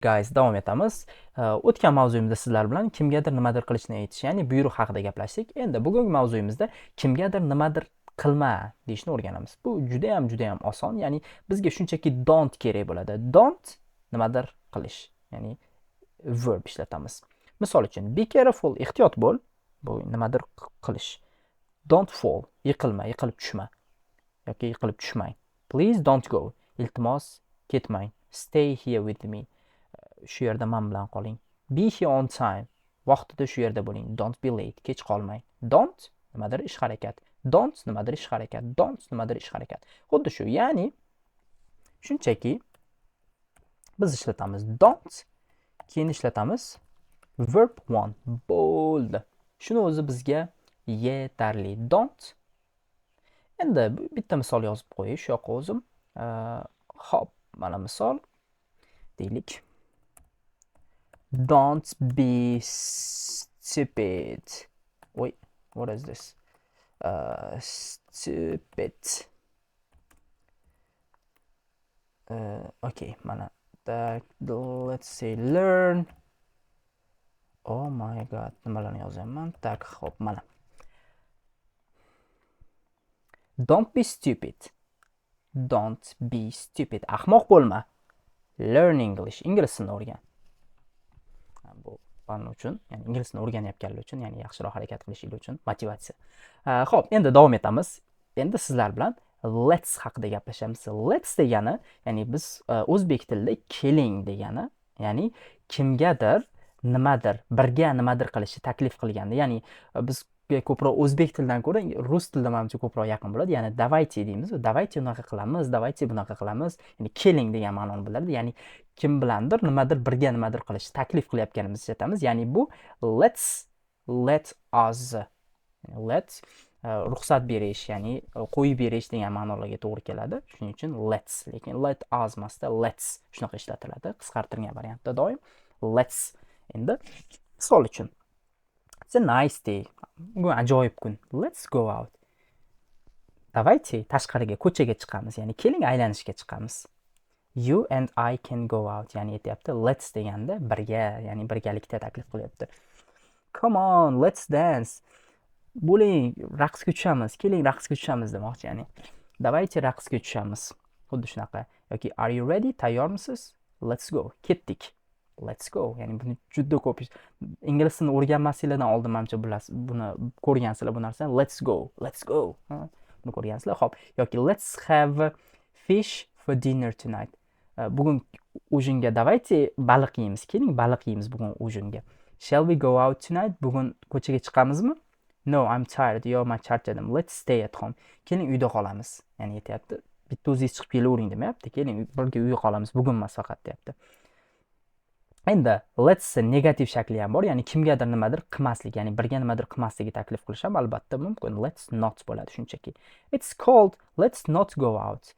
Guys, davom etamiz. O'tgan mavzuyimizda sizlar bilan kimgadir nimadir qilishni aytish, ya'ni buyruq haqida gaplashdik. Endi bugungi mavzuyimizda kimgadir nimadir qilma deyishni o'rganamiz. Bu juda ham, juda ham oson, ya'ni bizga shunchaki don't kerak bo'ladi. Don't nimadir qilish, ya'ni verb ishlatamiz. Misol uchun, be careful, ehtiyot bo'l, bu nimadir qilish. Don't fall, yiqilma, yiqilib tushma yoki yiqilib tushmang. Please don't go, iltimos ketmang. Stay here with me, shu yerda man bilan qoling. Be here on time, vaqtida shu yerda bo'ling. Don't be late, kech qolmang. Don't nimadir ish harakat, don't nimadir ish harakat, don't nimadir ish harakat. Xuddi shu, ya'ni shunchaki biz ishlatamiz don't, keyin ishlatamiz verb one, bo'ldi. Shuni o'zi bizga yetarli. Don't. Endi bitta misol yozib qo'yay shu yoqqa o'zim. Xo'p, mana misol deylik. Don't be stupid. Wait, what is this? Stupid. Okay, mana. Так, let's say learn. Oh my god, nimalarni yozyapman? Так, xo'p, mana. Don't be stupid. Don't be stupid. Ahmoq bo'lma. Learn English. Ingliz tilini o'rgan. Bu fan uchun, ya'ni ingliz tilini o'rganayotganlar uchun, ya'ni yaxshiroq harakat qilishingiz uchun motivatsiya. Xo'p, endi davom etamiz. Endi sizlar bilan let's haqida gaplashamiz. Let's degani, ya'ni biz o'zbek tilida keling degani, ya'ni kimgadir nimadir, birga nimadir qilishni taklif qilganda, ya'ni biz ko'proq o'zbek tilidan ko'ra rus tilida manimcha ko'proq yaqin bo'ladi. Ya'ni давайте deymiz, давайте unaqa qilamiz, давайте bunaqa qilamiz, ya'ni keling degan ma'noni bildiradi. Ya'ni kim bilandir nimadir birga nimadir qilishni taklif qilayotganimizni ishlatamiz. Ya'ni bu let's, let us, let ruxsat berish, ya'ni qo'yib berish degan ma'nolarga to'g'ri keladi. Shuning uchun let's, lekin let us emasda, let's shunaqa ishlatiladi. Qisqartirilgan variantda doim let's. Endi misol uchun, it's a nice day. Bugun ajoyib kun. Let's go out. Давайте tashqariga, ko'chaga chiqamiz. Ya'ni keling aylanishga chiqamiz. You and I can go out. Ya'ni aytyapti, let's deganda birga, ya'ni birgalikda taklif qilyapti. Come on, let's dance. Bo'ling, raqsga tushamiz. Keling raqsga tushamiz demoqchi, ya'ni. Давайте raqsga tushamiz. Xuddi shunaqa. Yoki are you ready? Tayyormisiz? Let's go. Ketdik. Let's go. Ya'ni buni juda ko'p ingliz tilini o'rganmasinglardan oldin manimcha buni ko'rgansizlar bu narsani. Let's go. Let's go. Buni ko'rgansizlar. Xo'p, yoki let's have fish for dinner tonight. Bugun ужин ga давайте baliq yeymiz. Keling baliq yeymiz bugun ужин ga. Shall we go out tonight? Bugun ko'chaga chiqamizmi? No, I'm tired. Yo'q, men charchadim. Let's stay at home. Keling uyda qolamiz. Ya'ni aytyapti, bitta o'zingiz chiqib kelavering demayapti. Keling birga uyda qolamiz, bugun emas faqat deyapti. Endi let's negativ shakli ham bor, ya'ni kimgadir nimadir qilmaslik, ya'ni birga nimadir qilmasligi taklif qilish ham albatta mumkin. Let's not bo'ladi shunchaki. It's cold, let's not go out.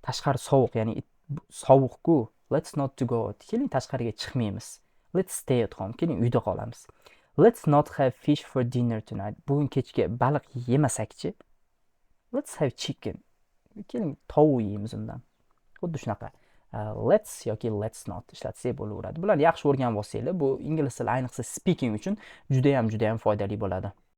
Tashqari sovuq, ya'ni sovuq-ku. Let's not to go out. Keling tashqariga chiqmaymiz. Let's stay at home. Keling uyda qolamiz. Let's not have fish for dinner tonight. Bugun kechga baliq yemasakchi? Let's have chicken. Keling tovuq yeymiz undan. Xuddi shunaqa. Let's yoki let's not ishlatsak bo'laveradi. Bularni yaxshi o'rganib olsanglar, bu ingliz tili, ayniqsa speaking uchun juda ham, juda ham foydali bo'ladi.